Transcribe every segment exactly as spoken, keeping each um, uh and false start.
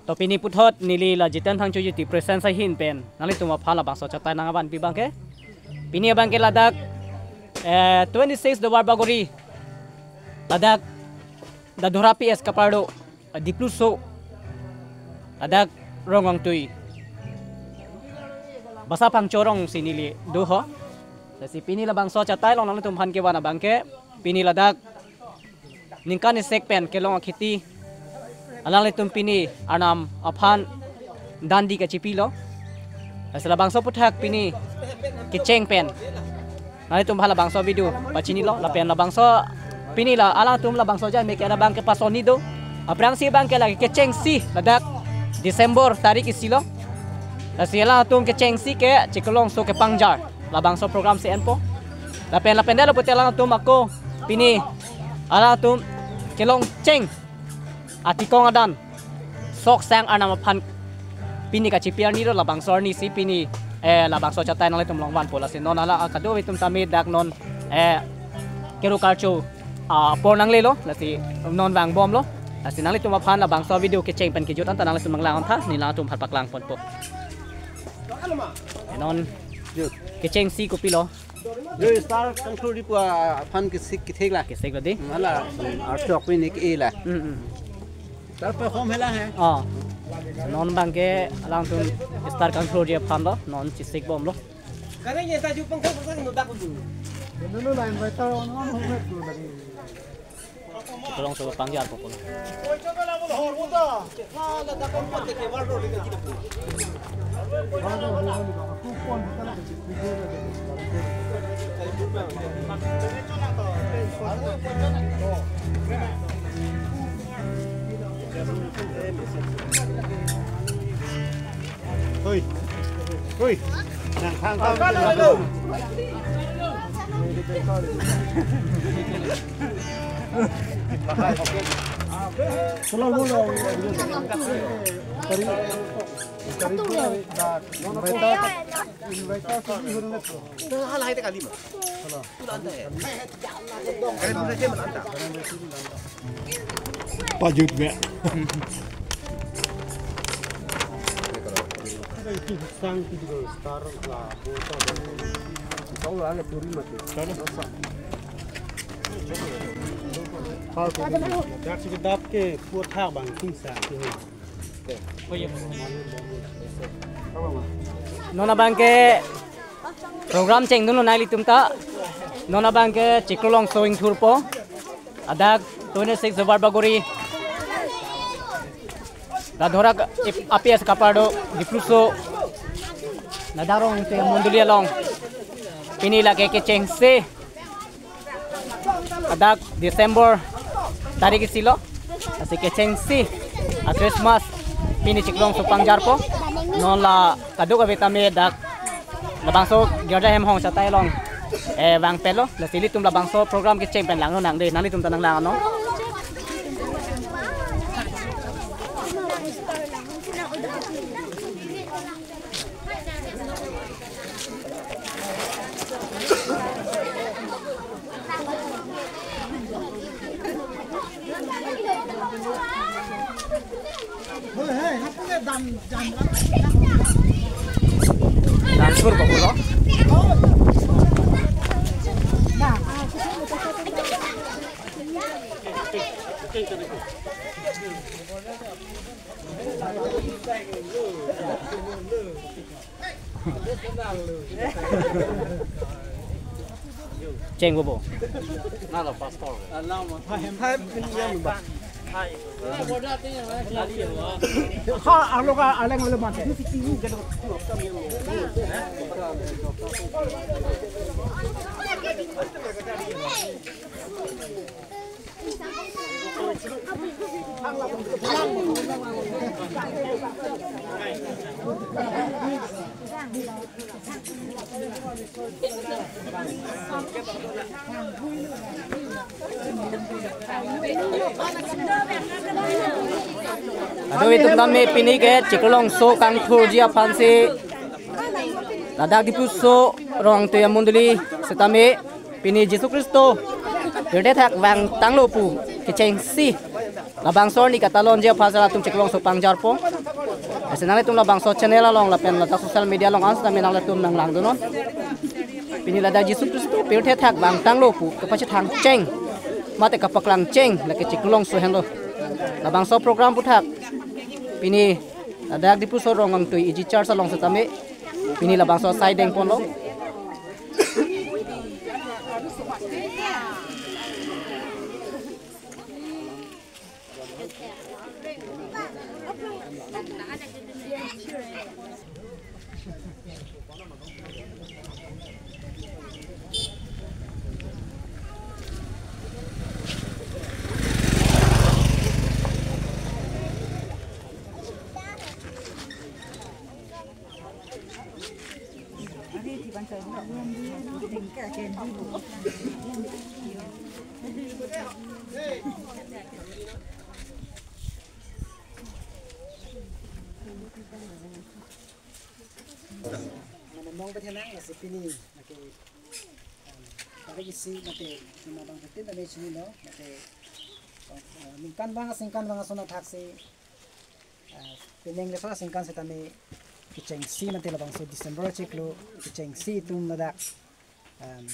To pini puthot neli la Jiten Phangchoji Presence ahin pen nanglitum aphan labangso chatai nangvanpi abangke, pini abangke ladak, eh, twenty-six Duarbagori, ladak Dadora P S kapardo, eh, Dipluso, ladak Rongongtui, Basa Phangcho arong si neli do ho. Lasi pini labangso chatai along nanglitum aphan kevan abangke, pini ladak ningkan isek pen kelong akheti alanglitum pini Arnam aphan dandi kachipilo. Lasi labangso aputhak pini kecheng pen nanglitum aphan labangso video pachinilo, lapen labangso pini la alangtum labangso ajat me ke labang kepasonni do. Aphrangsi abangke lake kechengsi ladak December tarik isi lo. Lasi alangtum kechengsi ke chikelongso kepangjar labangso program si enpo. Lapen lapen delo pute alangtum ako pini alangtum kelongcheng atikong adan sok sang Arnam aphan pini kachipi arni lo, labangso arni si pini, eh, labangso chatai nanglitum along vanpo. Lasi non hala kadokave atum tame dak non, eh, kero karcho, ah, apor nanglelo, lasi non vangbomlo. Lasi nanglitum aphan labangso video kecheng pen kejut anta nanglitum nanglang-on tha, neli alangtum aphan paklangponpo. Eh, non kechengsi kopilo? Yo, Star Kangthurji pu aphan kesik kethek la. Kesik la dei. Hala, archok pini ke la. Hmm, hmm. Star perform hela hai. Oh. Non abangke alangtum Star Kangthurji aphan lo, non chesikbomlo. Karena nyata ju pangkang pangkang no dak dulu. Dulu lain baita on on home tu lagi. Chikelongso pangjarpo pulo. Oi. Oi. Nang khang khang. Selalu lo. Tari, tari, invite, invite sini hurung itu. Hala hai te kali ma. Hala. Pajut be. Sang tiga star la. Sang la turi mati. Dak si dap ke puthak bang king sa. Non abangke program chengdun lo nanglitum ta. Non abangke chikelongso ingthurpo. Ladak twenty-six Duarbagori, Dadora A P S kapardo, Dipluso, Dadora Rongongtui mondoli along. Pini lake kechengsi ladak December tarik isi lo. Lasi kechengsi a Christmas pini chikelongso pangjarpo. Non la kadokave tame dak labangso girja hem hong chatai along, eh, vangpelo. Lasi ilitum labangso program kecheng pen langnon nang dei, nanglitum ta nanglang non. Dangsur ko pulo. Cheng bobo. Nalo pastor. Ha, alo ka aleng alo mate. Kadokave atum tame pini ke chikelongso kangthurji aphansi ladak Dipluso Rongongtui amondoli setame pini Jisu Khristo pirthe athak vangtanglo pu kechengsi labangso arni katalonji aphansi latum chikelongso pangjarpo. Si nanglitum labangso channel along lapen ladak social media along an sitame nanglitum nanglangdunnon. Pini ladak Jisu Khristo pirthe athak vangtanglo pu kapachethang cheng mate kapaklang cheng lake Chiklo Longso henlo. Labangso program aputhak pini ladak Diphu Sorong Angtui E G Church along sitame pini labangso asai dengponlo. Mane mong bethenang lasi pini lake, um, tarik isi mate nama bang betin tame chinilo mate, uh, ningkan vang asingkan vang ason athaksi, uh, penang le so asingkan sitame kechengsi mate labangso December chiklo kechengsi itum ladak, um,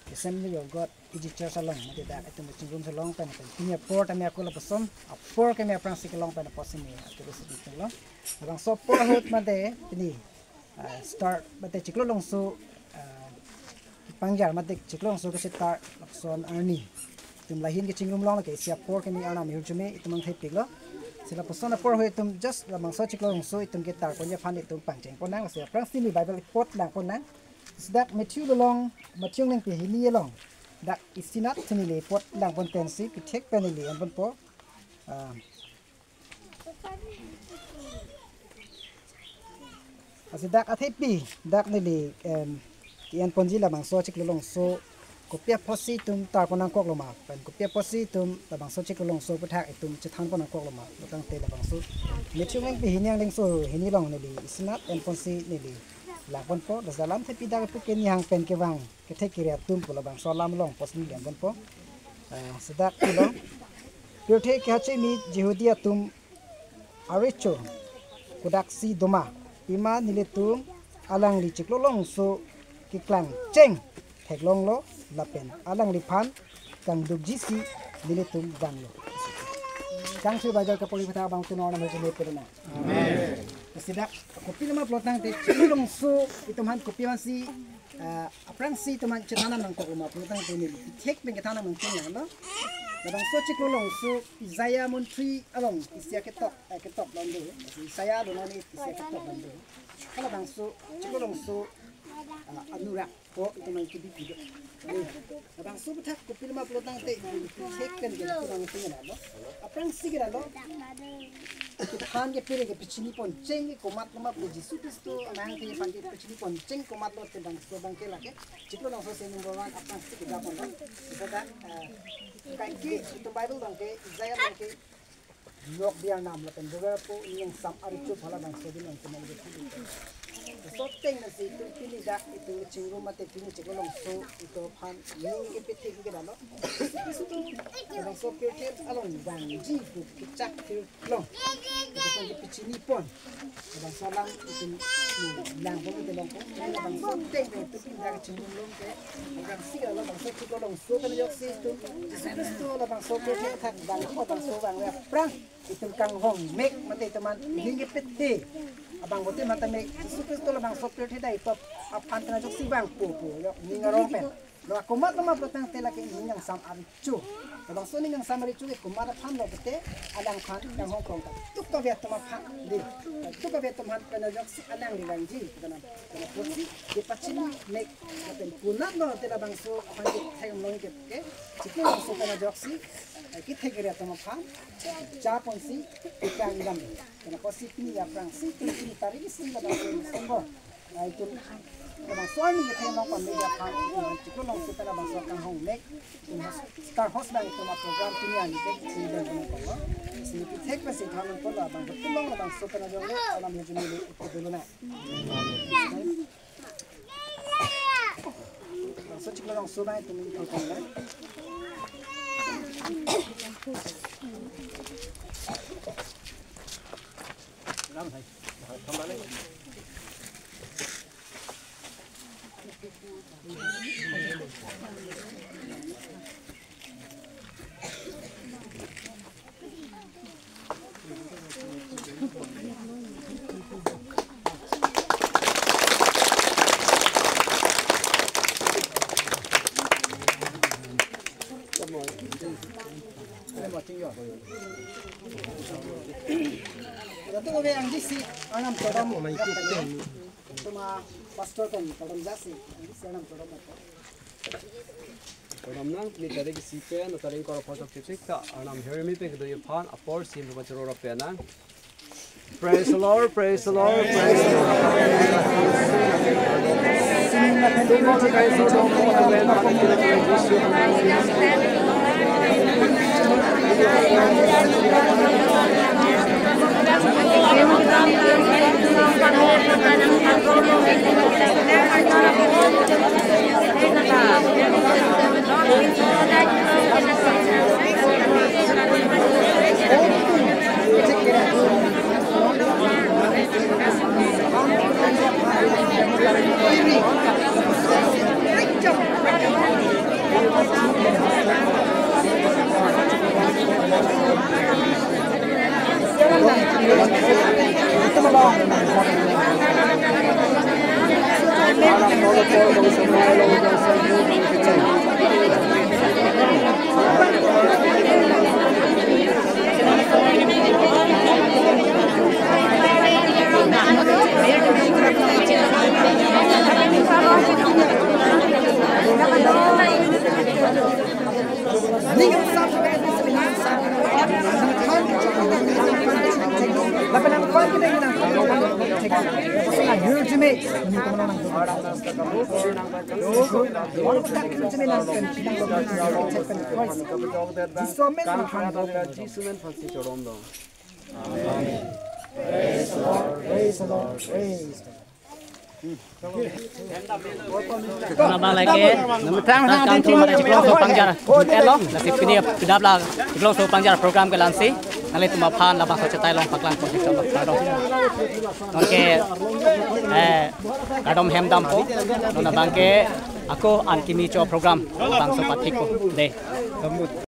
Assembly of God E G Church along mate dak itum kachingrum along pen pen pini apor tame ako lapuson apor keme aphrangsi kelong pen apotsi ne ako lapuson kelong. Labangso apor ahut mate pini, ah, start mate Chiklo Longso, ah, pangjar mate Chiklo Longso kachethar lapuson arni itum lahin kachingrum along lake isi apor keme arnam hirjume itum nangthepiklo. Si lapuson apor ahut itum just labangso Chiklo Longso itum ketarponji aphan itum pangchengponnang. Si aphrangsi ne Bible pot langponnang. Si dak Matthew along, Matthew ningpi hini along dak isinat si neli pot langpon tensi pithek pen neli enponpo. Ah. Lasi dak athepi dak neli, em, enponji labangso Chiklo Longso kopi apotsi itum tarpon nangkoklo ma pen kopi apotsi itum labangso Chiklo Longso aputhak itum chethanpon nangkoklo ma pulotangte labangso Matthew ningpi hini angdengso hini along neli isinat enponsi neli langponpo. Lasi alam thepi dak ipu keni hang pen kevang kethek kere atum pu labangso alam along apotsi neli enponpo. Ah, si dak along pirthe kehachemi Jihudi atum arecho kodaksi doma pima nelitum alangli Chiklo Longso keklang cheng theklonglo lapen alangliphan kangdukjisi nelitum vanglo. Kangthir Bible kapori aputhak abang tenor nam hajine pelena. Amen. Si dak kopi lama pulotangte Chiklo Longso itum aphan kopi aphansi, ah, aphrangsi itum aphan chethan nangkoklo ma pulotangte neli pithek pen kethan nangkoklo. Labangso Chiklo Longso Isaiah montri along isi aketok, eh, ketok along do. Isaiah do nani isi aketok along do. Halabangso Chiklo Longso, ah, anura ko itum aphan kebi pido. Labangso aputhak kopi lama pulotangte pithek pen ke itum nangkoklo. Aphrangsi ke lalo. Kethan kepere kepachinipon cheng ke komatlo ma pu Jisu Khristo anang ke aphan kepachinipon cheng komatlo te bangso abang ke lake Chiklo Longso si number one aphrangsi kejaponlo. Sita, eh, kaike itum Bible abang ke Isaiah abang ke Nok Biar Nam lapen Dover pu ning angsam arecho phala bangso din nangtum nangkethan. Soteng nasi itum pini dak itum chingrum mate pini Chiklo Longso itum aphan ning kepethek ke lalo. Labangso pirthe along vangji pu kechak thir long. Itum aphan kepachinipon. Labangso alam itum langpon itum longpon. Labangso teng itum pindah kachinglong ke. Labangsi labangso Chiklo Longso pen ajoksi itum Jisu Khristo labangso pirthe athak vangji labangso vangve aphrang itum kanghong mek mate itum aphan ning kepethe abang bote mate mek Jisu Khristo labangso pirthe dai top aphan pen ajoksi vangpo pu ajok ning arong pen. Lo komatlo ma pulotangte lake ning angsam arecho. Labangso ning angsam arecho ke komat aphanlo pute alangphan kanghong krong katuk kave atum aphan di. Katuk kave atum aphan pen ajoksi alangli vangji. Kana kana pusi kepachini mek lapen konatlo te labangso aphan kethek long ke ke Chiklo Longso pen ajoksi kethek kere atum aphan japonsi kekang dam. Kana pusi pini aphrangsi pini tarik isi labangso songgo. Itum labangso arni kethek nangpame aphan itum Chiklo Longso pen labangso kanghong mek itum host, star host abang itum aprogram pini arni ke itum den nangkoklo. Si pithek pensi than nangkoklo abang betul long labangso pen ajong lo alam hajine le itum dolo na. Labangso Chiklo Longso abang itum nangkoklo na. Latum ove angdisi arnam chodom. Latum a pastor pen chodom jasi angdisi arnam chodom. Chodom nang, pini tarik isi pen, tarik koro phongo chikchik ta arnam herimi pen kedo aphan apor sim rupa choro rap nang. Praise the Lord, praise the Lord, praise the Lord. Jisu men aphan. Praise the Lord, praise the Lord, praise the Lord. Nang abang lake, tang tang thum mari Chiklongso Pangjar. Elo, lasi pini pidap la Chiklongso Pangjar program ke lansi. Nanglitum aphan labangso chetai along paklang pon chiklo kardom. Nonke, eh, kardom hem dampo. Non abang ke ako an kimi cho program bangso pathik ko de.